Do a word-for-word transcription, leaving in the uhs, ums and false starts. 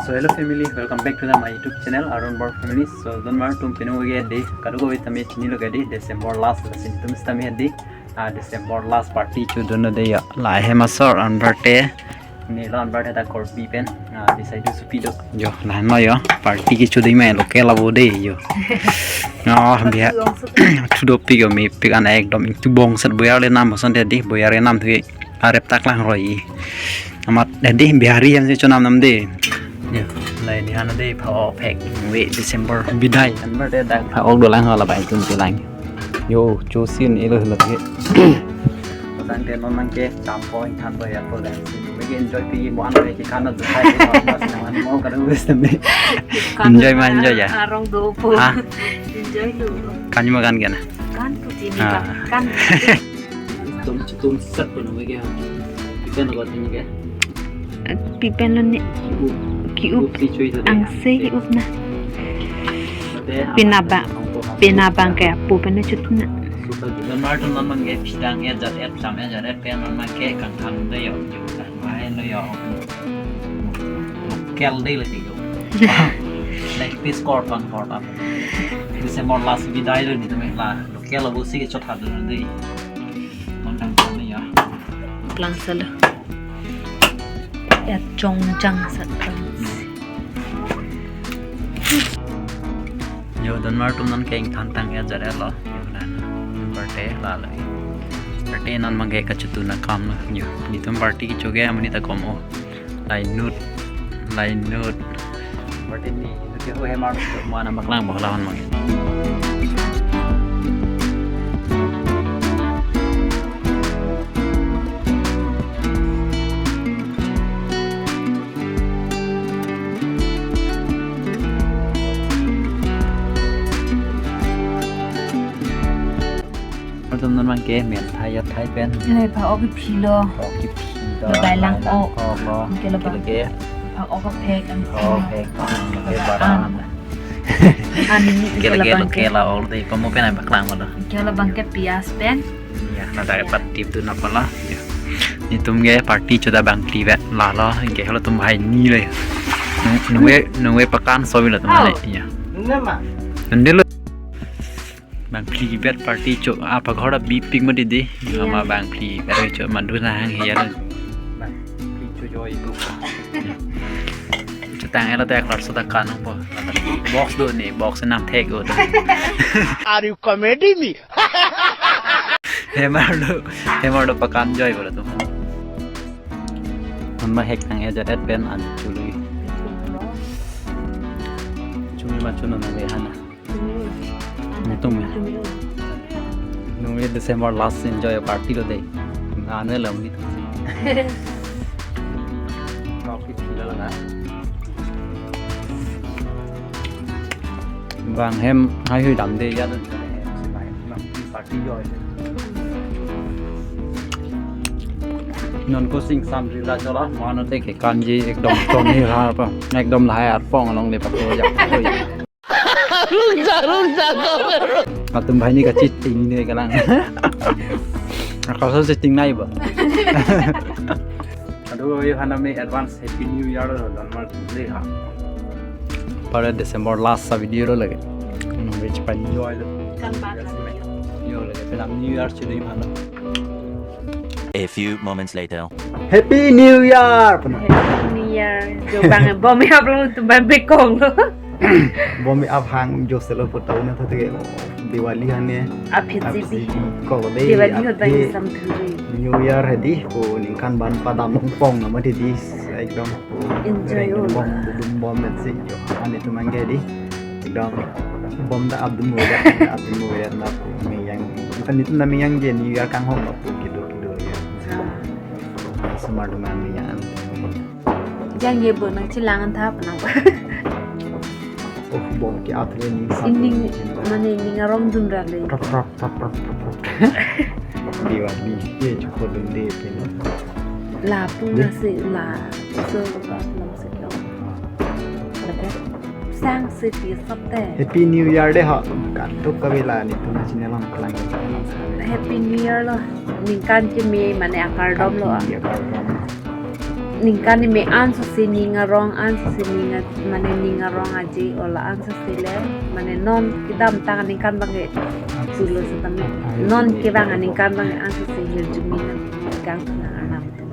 So hello family, welcome back to the my YouTube channel Arun Bor Family. So donmar atum pini ke dei, kadokave tame chinilo ke dei, December last, lasi netum sitame dei, ah, December last party chodun dei ya. Lahei masor anbarte, ne lo anbarte ta korbi pen, ah, decide supi do. Yo, lahenlo yo, party kecho dei ma local abo dei yo. Oh, biya. Thu dopik yo, mepik an ekdom ingtubong set boyar le nam boson dei, boyar le nam thu arep ta klangroi. Amat dei Bihari hem si chonam nam dei. Yo, lahei ni han dei pha-ok phek we December bidai. Anbarte dak pha-ok dolang ho, la bai tum pilang. Yo, chosin elo helo ke. Patang te non nang ke champo ingthan boyar po dei. We ke enjoy pi mo an we ke kana do khai ko mas nang an mo kada wes tame. Enjoy ma enjoy ya. Arong dopo. Ha? Enjoy dopo. Kan ma kan kena. Kan tu sini Ah. Kan. Tum tum set pun we ke. Ikan ko tini ke. Pi pen lo ne. Ki-up. Ki-up. Ki-up si chui tu dei. Angse ki-up na. Mate Pina apa ba-, nang ko pina bang ke apo pen chut na. Suka juga mar tu non mang ke pidang ya jat et sam ya jat et pen non mang ke kang tham dei yo. Mai lo yo. Kel dei lagi yo. Like this kor pan kor pan. December last bidai lo netum la. Kel abo si chot hat lo dei. Mon dang ko ni ya. Klang selo. Ya chong jang sat klang. Yo, donmar atum non ke ingthan tang ya jare lo. Yo, nan. Party la lo. Party non mang ke kachotun akam lo. Yo, netum party kecho ke amonit akom o. Lainut, lainut. Party ni, itu ke hu hemar mo ana paklang bo lahon mang. Atum non mang ke men thai ya thai pen. Lahei pha-ok kephi lo. Pha-ok kephi lo. Lo bai lang-ok. Lo. Ke lo bang. Ke lo ke. Pha-ok kaphek an. Pha-ok kaphek. Ke bara an. An ke lo ke lo ke la ol dei pamo pen ai paklang lo. Ke lo bang ke pias pen. Ya, na dai pat tip tu na pala. Ya. Netum ke party choda bang ti vet la lo. Ke halatum hai ni le. Nung-, nungve, nungve pakan so bila tum le. Ya. Nungve ma? Nungve lo. Bang phli bet party cho apa ghor a bipik ma dei dei. Iya. Ama bang phli bet cho ma duna hang hiya. Bang phli cho jo itu. Chutang ela ta klar so ta kan po. Box do ni, box nam thek do. Are you comedy me? Hemar do, hemar do pakan joy bola tu. Mon ma hek tang eja det pen an chuli. Chumi ma chuno na le hana. Mutung ya. Nungve December last enjoy party lo dei. Anu lo mi. Mau ki pila lo na. Bang hem hai hui dam dei ya. Party joy. Non ko sing sam ri la chola, mano te ke kanji ekdom toni ra pa. Ekdom lahai arpong along le pa ko ya. Rungsa, rungsa, rungsa. Atum bhai ni kachiting ne kalang. Akal so chiting nai ba. Aduh, yo hana me advance Happy New Year lo, donmar le ha. Para December last sa video lo lagi. Hmm, which pa enjoy lo. Kan ba. Yo lagi, penang New Year chili hana. A few moments later. Happy New Year! Happy New Year. Jo bang bom ya belum tu bang bekong lo. Bom ya abhang jo selo putau na thate Diwali hane. Aphi ji bi. Aphi ji ko le. Diwali ho bang aphi sam thuri. New Year hedi ko ningkan ban padam pong na mati di ekdom. Enjoy. Bom dum bom met si jo. Ane tu mangge di. Ekdom bom da abdum mo da abdum mo ya na meyang. Bukan itu na meyang je New Year kang hong apa gitu gitu ya. Semar dengan meyang. Jang ye bo nang chilang an thap nang. Oh, bom ke atre ni sa. Ining mane ining arong dun ra le. Prap, prap, prap, prap, prap, prap. Diwali ye chukho dun de pe ni. La pu na si la so ba lam si lo. Lake sang si ti sab te. Happy New Year de ha. Kan tu kavela ni tu na chine lam kalang. Happy New Year lo. Ningkan chimi mane akardom lo. Happy New Year kardom. Ningkan ni me ansose ning arong, ansose ning a-, mane ning arong aje, o la ansose le, mane non kedamtang aningkan abangke pulo setame. Non kevang aningkan abangke ansose hirjume nangkang nang anam atum.